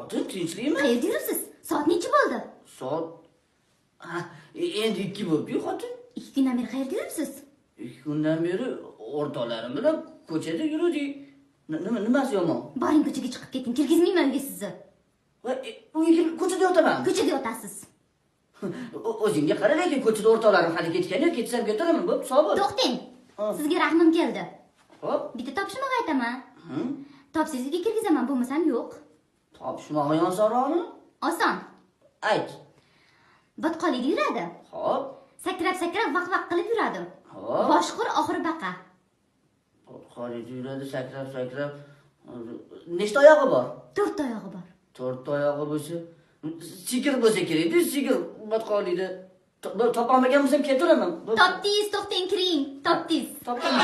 Xotin, tinchlikmi? Qayerda yuribsiz? Soat necha bo'ldi? Soat, ha, endi 2 bo'ldi-yu, xotin. 2 kundan beri qayerda yuribsiz? 2 kundan beri o'rtoqlarim bilan ko'chada yurdik. Nima, nimasi yomon? Boring, ko'chaga chiqib keting, kirgizmayman uyga sizni. Va uyga kirib ko'chada yotaman. Ko'chada yotasiz. O'zingga qara, lekin ko'chada o'rtoqlarim hali ketgani yo'q, ketsam ketaraman, bo'p, sog' bo'l. To'xtang. Ha. Sizga rahmim keldi. Xo'p. Bitta topishmoq aytaman. Topsangiz uyga kirgizaman, bo'lmasam yo'q. Topishmog'i osonroqmi? Oson. Ayt. Botqolikda yuradi. Xo'p. Sakrab-sakrab vaq-vaq qilib yuradi. Xo'p. Boshqur oxiri baqa. Botqolikda yuradi, sakrab-sakrab. Nechta oyog'i bor? 4 oyog'i bor. 4 oyog'i bo'lsa, sigir bo'lsa kerak-da, sigir botqolikda. Topolmagan bo'lsam ketaveraman. Topdingiz, to'xtang, kiring. Topdingiz. Topdim.